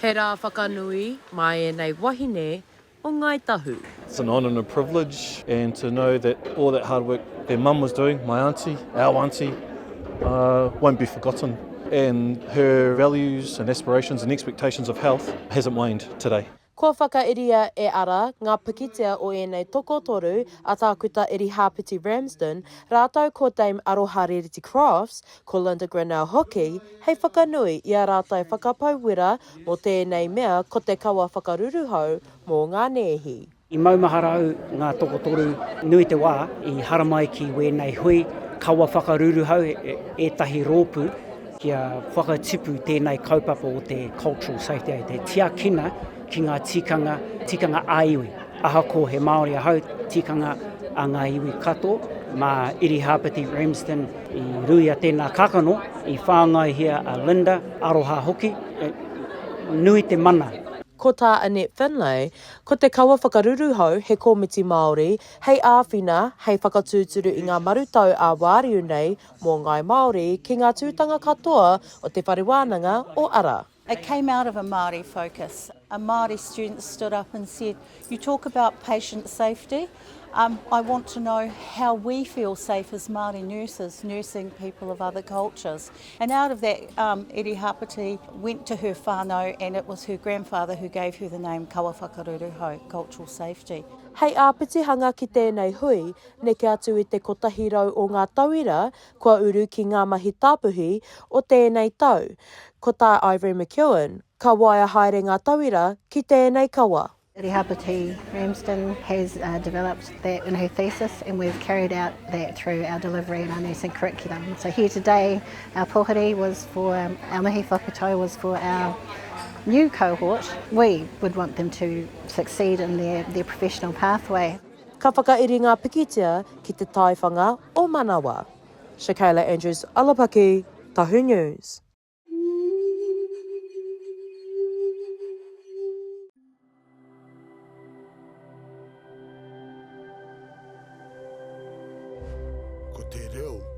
He rā whakanui mā ēnei wahine o Ngāi Tahu. It's an honour and a privilege and to know that all that hard work their mum was doing, my auntie, our auntie, uh, won't be forgotten and her values and aspirations and expectations of health hasn't waned today. Kua whakairia e Ara ngā pikitia o ēnei tokotoru a Tākuta Irihāpeti Ramsden rātou ko Dame Aroha Reriti Crofts, ko Linda Grennell hoki, hei whakanui i a rātou whakapau wera mō tēnei mea ko te kawa whakaruruhau mō ngā nēhi. I maumahara au ngā tokotoru nui te wā i haramai ki wēnei hui kawa whakaruruhau ētahi rōpū kia whakatipu tēnei kaupapa o te cultural safety ai, te tiakina ki ngā tikanga, tikanga ā-iwi. Ahakoa he Māori ahau, tikanga a ngā iwi katoa, mā Irihāpeti Ramsden i ruia tēnā kākano, i whāngaihia a Linda, aroha hoki, nui te mana. Ko tā Annette Finlay, ko te kawa whakaruruhau he komiti Māori hei āwhina, hei whakatūturu i ngā marutau ā-wāriu nei mō ngāi Māori ki ngā tūtanga katoa o Te Whare Wānanga o Ara. It came out of a Māori focus. A Māori student stood up and said, you talk about patient safety, um, I want to know how we feel safe as Māori nurses, nursing people of other cultures. And out of that, um, Erihapeti went to her whānau and it was her grandfather who gave her the name Kawa Whakaruruhau, cultural safety. Hei āpitihanga ki tēnei hui, neke atu i te 100 o ngā tauira kua uru ki ngā mahi tāpuhi o tēnei tau. Ko tā Ivory McEwen, ka waia haere ngā tauira ki tēnei kawa. Irihapeti Ramsden has uh, developed that in her thesis and we've carried out that through our delivery and our nursing curriculum. So here today, our pōhiri was for, um, our mihi whakatau was for our new cohort. We would want them to succeed in their, their professional pathway. Ka whakairi ngā pikitia ki te taiwhanga o Manawa. Shakayla Andrews Alapaki, Tahu News. Ko te reo.